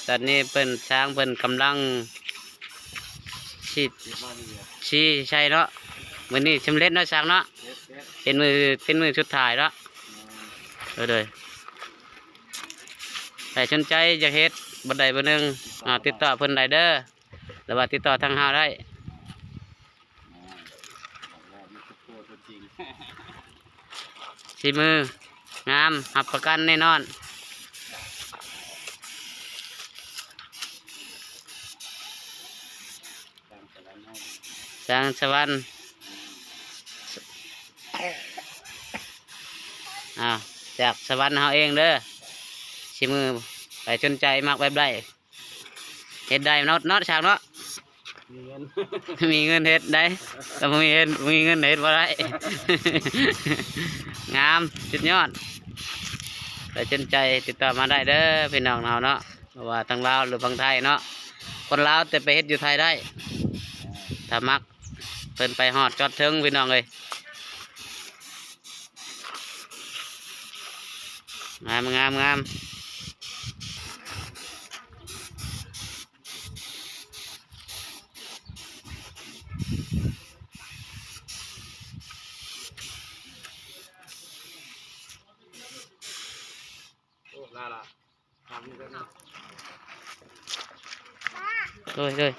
ຕອນນີ້ເພິ່ນ ຊ່າງເພິ່ນກຳລັງສີ ສີໃສ່ເນາະ. ມື້ນີ້ສຳເລັດເນາະຊ່າງເນາະ, ເປັນມື້ ເປັນມື້ສຸດທ້າຍເນາະ. ໂດຍ ໂດຍ ໃຜສົນໃຈຢາກເຮັດບ່ອນໃດບ່ອນໜຶ່ງ ອ່າ ຕິດຕໍ່ເພິ່ນໄດ້ເດີ ຫຼືວ່າຕິດຕໍ່ທາງເຮົາໄດ້. ສີມືງາມ ຮັບປະກັນແນ່ນອນ. ຊ່າງສະຫວັນ ອ້າວ ຈາກສະຫວັນເຮົາເອງເດີ ສີມື. ໃຜສົນໃຈມັກແບບໃດ ເຮັດໄດ້ເນາະ ເນາະຊ່າງເນາະ. ມີເງິນ ມີເງິນເຮັດໄດ້ ຖ້າບໍ່ມີເງິນ ບໍ່ມີເງິນເຮັດບໍ່ໄດ້. ງາມ ສຸດຍອດ. ໃຜສົນໃຈຕິດຕໍ່ມາໄດ້ເດີພີ່ນ້ອງເຮົາເນາະ, ບໍ່ວ່າທາງລາວ ຫຼື ຝັ່ງໄທເນາະ. ຄົນລາວແຕ່ໄປເຮັດຢູ່ໄທໄດ້ ຖ້າມັກ ເພິ່ນໄປຮອດຈອດເທິງພີ່ນ້ອງເອີຍ. ງາມ ງາມ ງາມ. ໂອ້ ລາລາ ທຳເດີນະ. ໂດຍ ໂດຍ.